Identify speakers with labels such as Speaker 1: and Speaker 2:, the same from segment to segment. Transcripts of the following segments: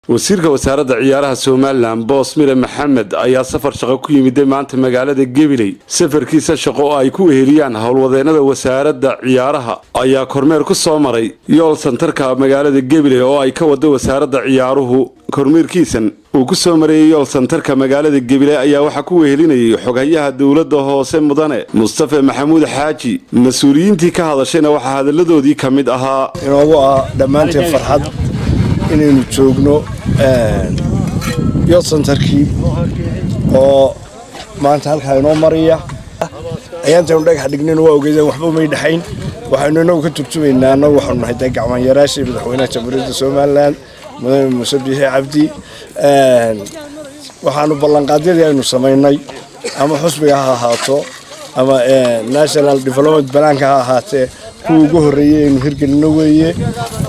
Speaker 1: Wasiirka wasaaradda ciyaaraha Somaliland, Boos Mire Maxamed, ayaa safar shaqo ku yimiday maanta magaalada Gabiley. Safarkiisa shaqo oo ay ku weheliyaan howlwadeennada wasaaradda ciyaaraha ayaa kormeer ku soo maray youth centerka magaalada Gabiley oo ay ka wado wasaaradda ciyaaruhu. Kormeerkiisan uu ku soo marayay youth centerka magaalada Gabiley ayaa waxaa ku wehelinayay xoghayaha dowladda hoose, mudane Mustafe Maxamuud Xaaji. Mas-uuliyiintii ka hadashayna waxaa hadalladoodii ka mid ahaa:
Speaker 2: Inoogu ah dhammaanteen farxad inaynu joogno youth centerkii oo maanta halkaa inoo maraya. Ayaantaynu dhagax dhignayna waa ogeydeen, waxba umay dhexayn. Waxaynu inagu ka turjumaynaa, annagu waxaanu nahay dee gacmanyaraashii madaxweynaha Jamhuuriyadda Somaliland, mudane Muuse Biixi Cabdi. Waxaanu ballanqaadyadii aynu samaynay, ama xusbiga ha ahaato ama National Development Planka ha ahaatee, kuwa ugu horreeyey aynu hirgelino weeye.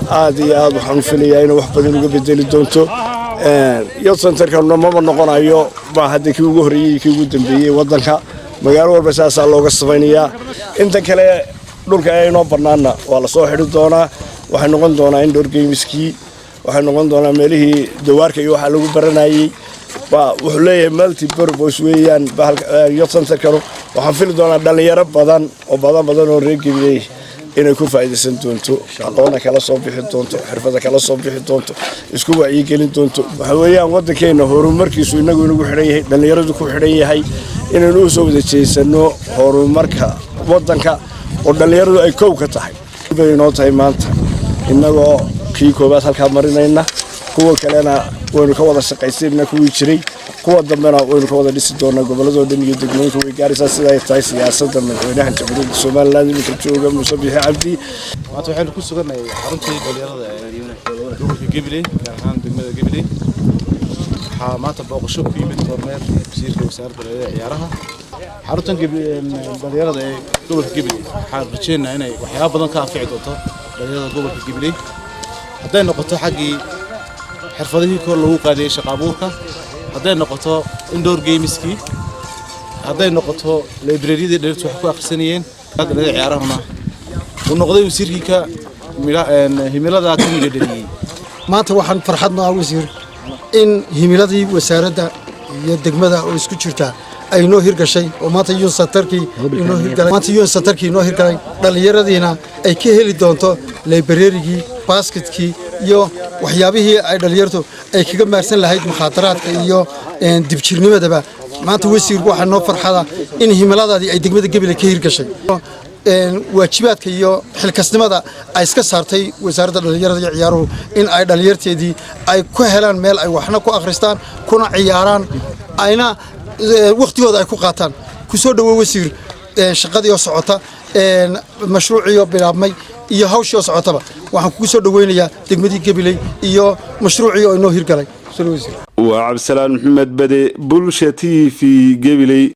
Speaker 2: Aad iyo aad waxaanu filayaa inay wax badan uga bedeli doonto. Youth centerkana mama noqonayo baa hadda kii ugu horreeyey iyo kii ugu dambeeyey waddanka. Magaalo walba saasaa looga samaynayaa. Inta kale dhulka ee inoo bannaanna waa la soo xidhi doonaa. Waxay noqon doonaa indoor gameskii, waxay noqon doonaa meelihii dawaarka iyo waxaa lagu baranayey. Wuxuu leeyahay multi purpose weeyaan youth centerkanu. Waxaan fili doonaa dhallinyaro badan oo badan badan oo reer Gabiley inay ku faa'iidaysan doonto, aqoona kala soo bixi doonto, xirfada kala soo bixi doonto, isku wacyigelin doonto. Waxa weeyaan waddankeena horumarkiisu inagu inagu xidhan yahay, dhallinyaradu ku xidhan yahay, inaynu u soo wada jeesano horumarka waddanka oo dhallinyaradu ay kow ka tahay. Bay inoo tahay maanta innagoo kii koowaad halkaa marinayna, kuwa kalena waynu ka wada shaqaysanayna, kuwii jiray, kuwa dambena waynu ka wada dhisi doonaa gobolladoo dhan iyo degmooyinka way gaaraysaa. Sida ay tahay siyaasadda madaxweynaha Jamhuuriyadda Somaliland iminka jooga, Muuse Biixi Cabdi.
Speaker 3: Maanta waxaynu ku sugannahay xaruntii dhalinyarada ee gobolka Gabiley, gaar ahaan degmada Gabiley. Waxaa maanta booqasho ku yimid kormeer wasiirka wasaaradda dhalinyarada ciyaaraha xaruntan dhalinyarada ee gobolka Gabiley. Waxaan rajeynayaa inay waxyaabo badan ka anfici doonto dhalinyarada gobolka Gabiley, hadday noqoto xaggii xirfadihii kor lagu qaadiyey, shaqo abuurka, hadday noqoto indoor gameskii, hadday noqoto libraryadii dhalinyartu wax ku akhrisanayeen. Dhalinyarada ciyaarahuna uu noqday wasiirkii ka himiladaa ka midho dhaliyey.
Speaker 4: Maanta waxaan farxad noo ah, wasiir, in himiladii wasaaradda iyo degmada oo isku jirta ay noo hirgashay oo maanta youth centerkii inoo hirgalay. Maanta youth centerkii inoo hirgalay, dhallinyaradiina ay ka heli doonto librarygii, basketkii iyo waxyaabihii ay dhallinyartu ay kaga maarsan lahayd mukhaadaraadka iyo dibjirnimadaba. Maanta, wasiir, waxaa noo farxada in himiladaadii ay degmada Gebile ka hirgashay. Waajibaadka iyo xilkasnimada ay iska saartay wasaaradda dhallinyarada iyo ciyaaruhu in ay dhallinyarteedii ay ku helaan meel ay waxna ku akhristaan, kuna ciyaaraan, ayna wakhtigooda ay ku qaataan. Ku soo dhowo, wasiir, shaqadii oo socota, mashruucii oo bilaabmay iyo hawshii oo socotaba. Waxaan kugu soo dhoweynayaa degmadii Gabiley iyo mashruucii oo inoo hirgalay.
Speaker 1: Waa Cabdisalaan Maxamed Bade, Bulsha TV, Gabiley.